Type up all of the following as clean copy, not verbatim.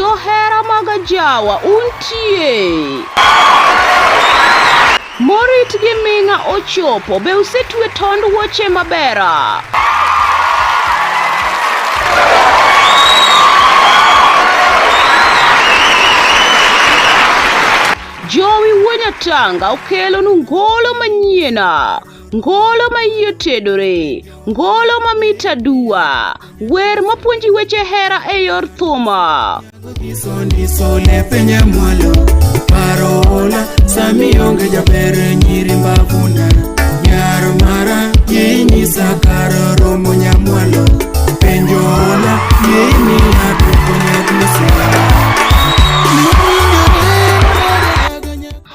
Johera mag ajawa untie. Morit gi ming'a ochopo, be usetwe tond wuoche mabera? Jowi wuo Nyatanga okelonu ngolo manyiena, ngolo ma iye otedore, ngolo mamit aduwa, wer mapuonji weche hera e yor thuma. Ndiso lepe nyamwalo paro ola sami onge jaber nyiri mbavuna nyar mara yinyisa kar romo nyamwalo penjo ola yimiya duoko nyaduso.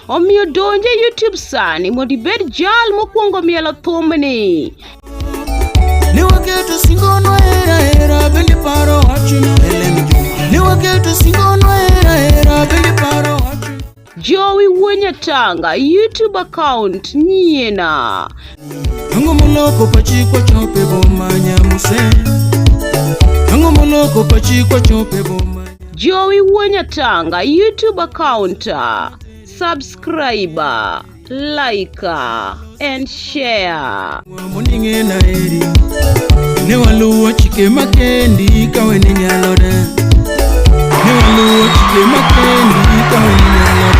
Omiyo donj e YouTube sani mondo ibed jal mokwongo mielo thumni. Ne waketo singonwa hera hera bende paro wachno Ellen Juma. Ne waketo singonwa hera hera bende paro wachno. Jowi Wuo Nyatanga YouTube account nyiena. Ang'o moloko pachi kwachopo e boma Nyamuse? Ang'o moloko pachi kwachopo e boma? Jowi Wuo Nyatanga YouTube account. Subscribe, like and share. Moning'e na eri ne waluwo chike makendi kawe ni nyalo de ne waluwo chike makendi kawe ni nyalo de.